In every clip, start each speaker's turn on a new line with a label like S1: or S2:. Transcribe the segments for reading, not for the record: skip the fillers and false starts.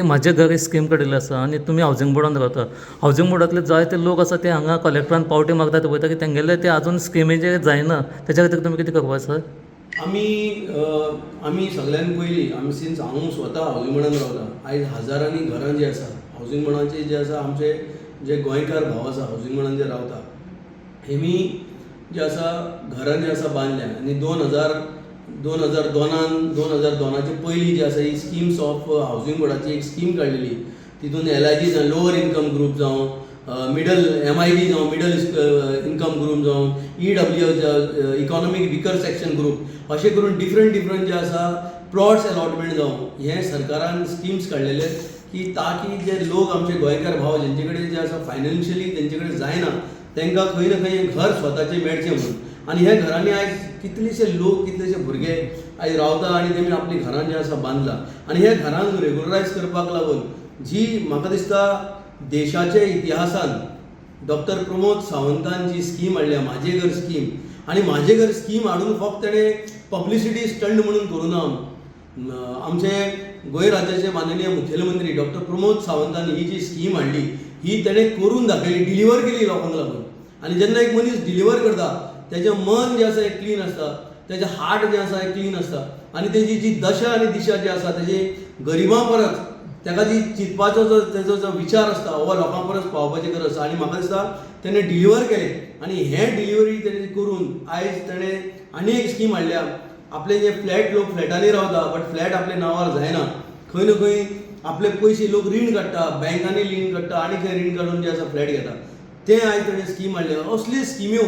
S1: म्हाजें घर ही स्कीम काडिल्ली आसा आनी तुमी हावजिंग बोर्डान रावता. हावजिंग बोर्डांतले जायते लोक आसा ते हांगा कलेक्टरान पावटी मारता ते पळयता की तेंगेले ते आजून स्किमीचेर जायना तेच्या खातीर तुमी कितें करपा आसा?
S2: आमी आमी सगळ्यान पयलीं आमी सिन्स हांव स्वता हावजिंग बोर्डान रावता, आयज हजारांनी घरां जीं आसा हावजिंग बोर्डाची जे आसा, आमचे जे गोंयकार भाव आसा हावजिंग बोर्डान जे रावता, हेमी जे आसा घरां जी आसा बांदल्या आनी 2002 2002न 2002चे पयलीं जी आसा ही स्किम्स ऑफ हावजिंग बोर्डाची एक स्कीम काडलेली. तितून एलआयजी जावं, लोअर इन्कम ग्रूप जावं, मिडल एमआयजी जावं, मिडल इन्कम ग्रूप जावं, EW, economic weaker section group, अशें करून डिफरंट डिफरंट जे आसा प्लॉट्स अलॉटमेंट जावं, हे सरकारान स्किम्स काडलेले की ताकी जे लोक आमचे गोंयकार भाव जेंचे कडेन जे आसा फायनान्शियली तेंचे कडेन जायना, तांकां खंय ना खंय घर स्वताचें मेळचें म्हणून. आनी ह्या घरांनी आयज कितलेशे लोक, कितलेशे भुरगे आयज रावता आनी तेमी आपलीं घरां जीं आसा बांदला. आनी ह्या घरांक रेगुलरायज करपाक लागून जी म्हाका दिसता देशाच्या इतिहासान डॉक्टर प्रमोद सावंतान जी स्कीम हाडल्या, म्हाजें घर स्कीम, आनी म्हाजें घर स्कीम हाडून फक्त तेणें पब्लिसिटी स्टंट म्हणून करूं ना. आमचे गोंय राज्याचे माननीय मुखेलमंत्री डॉक्टर प्रमोद सावंतान ही जी स्कीम हाडली, ही तेणें करून दाखयली, डिलिव्हर केली लोकांक लागून. आनी जेन्ना एक मनीस डिलिव्हर करता, तेजें मन जें आसा हें क्लीन आसता, तेजें हार्ट जें आसा हें क्लीन आसता आनी तेजी जी दशा आनी दिशा जी आसा तेजी गरिबां परस ताका जी चिंतपाचो जो तेजो जो विचार आसता हो लोकां परस पावपाची गरज आसा. आनी म्हाका दिसता तेणें डिलिव्हर केलें आनी हें डिलिव्हरी तेणें करून आयज तेणें आनी एक स्कीम हाडल्या. आपले जे फ्लॅट, लोक फ्लॅटांनी रावता बट फ्लॅट आपल्या नांवार जायना. खंय ना खंय आपले पयशे लोक रीण काडटा, बँकांनी रीण काडटा आनी खंय रीण काडून जे आसा फ्लॅट घेता. तें आयज तेणें स्कीम हाडल्या. असली स्किम्यो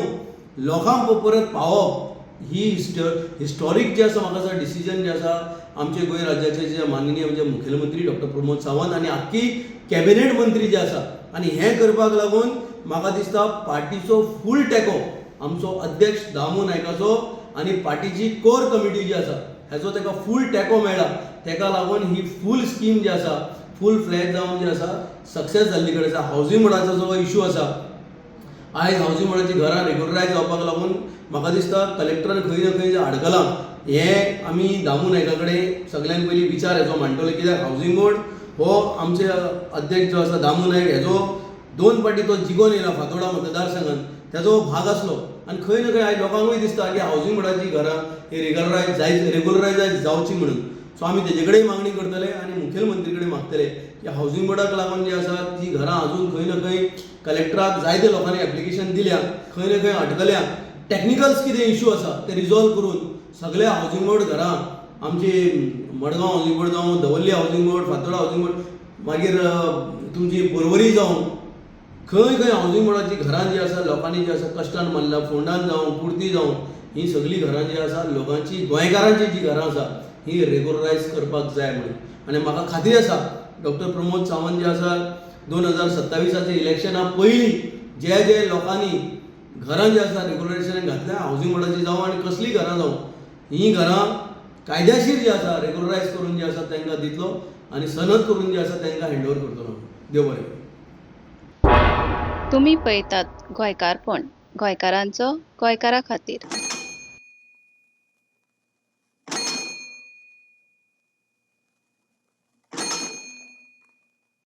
S2: लोकांक परत पावप ही हिस्टॉरीक जे आसा म्हाका दिसता डिसिजन जे आसा आमचे गोंय राज्याचे जे माननीय म्हणजे मुखेलमंत्री डॉक्टर प्रमोद सावंत आनी आख्खी कॅबिनेट मंत्री जे आसा. आनी हें करपाक लागून म्हाका दिसता पार्टीचो फूल तेंको आमचो अध्यक्ष दामू नायकाचो आनी पार्टीची कोर कमिटी जी आसा हेजो ताका फूल तेंको मेळ्ळा. ताका लागून ही फूल स्कीम जी आसा फूल फ्लॅज जावन जी आसा सक्सेस जाल्ली कडेन आसा. हावजींग बोर्डाचो जो इशू आसा, आयज हावजींग बोर्डाचीं घरां रेगुलरायज जावपाक लागून म्हाका दिसता कलेक्टरान खंय ना खंय अडकलां. हें आमी दामू नायका कडेन सगळ्यान पयलीं विचार हेजो मांडटले, कित्याक हावजींग बोर्ड हो आमचे अध्यक्ष जो आसा दामू नायक हेजो दोन फावटी तो जिखोन येयला फातोर्डा मतदारसंघात, तेजो भाग आसलो. आनी खंय ना खंय आयज लोकांकूय दिसता की हावजींग बोर्डाचीं घरां ही रेगुलरायज जाय, रेगुलरायज जावची म्हणून. सो आमी तेजे कडेन मागणी करतले आनी मुखेलमंत्री कडेन मागतले की हावजींग बोर्डाक लागून जी आसा ती घरां अजून खंय ना खंय कलेक्टराक जायते लोकांनी एप्लिकेशन दिल्या, खंय ना खंय अटकल्या. टॅक्निकल्स कितें इशू आसा ते रिजॉल्व करून सगळे हावजींग बोर्ड घरां, आमची मडगांव हावजींग बोर्ड जावं, दवर्ली housing board, Fatorda housing board, मागीर तुमची पर्वरी जावं, खंय खंय हावजींग बोर्डाचीं घरां जीं आसा लोकांनी जी आसा कश्टान बांदला, फोंडान जावं, कुर्ती जावं, ही सगळीं घरां जीं आसा लोकांची, गोंयकारांची जी घरां आसा ही रेगुलरायज करपाक जाय म्हणून. आनी म्हाका खात्री आसा डॉक्टर प्रमोद सावंत जे आसा 2027आच्या इलेक्शना पयलीं जे जे लोकांनी घरां जी आसा रेगुलरायजेशनाक घातल्या, हावजींग बोर्डाची जावं आनी कसलीं घरां जावं, हीं घरां कायदेशीर जी आसा रेगुलरायज करून जे आसा तांकां दितलो आनी सनद करून जे आसा तांकां हँड ओवर करतलो. देव बरें करूं.
S3: तुमी पळयतात गोंयकारपण, गोंयकारांचो गोंयकारा खातीर.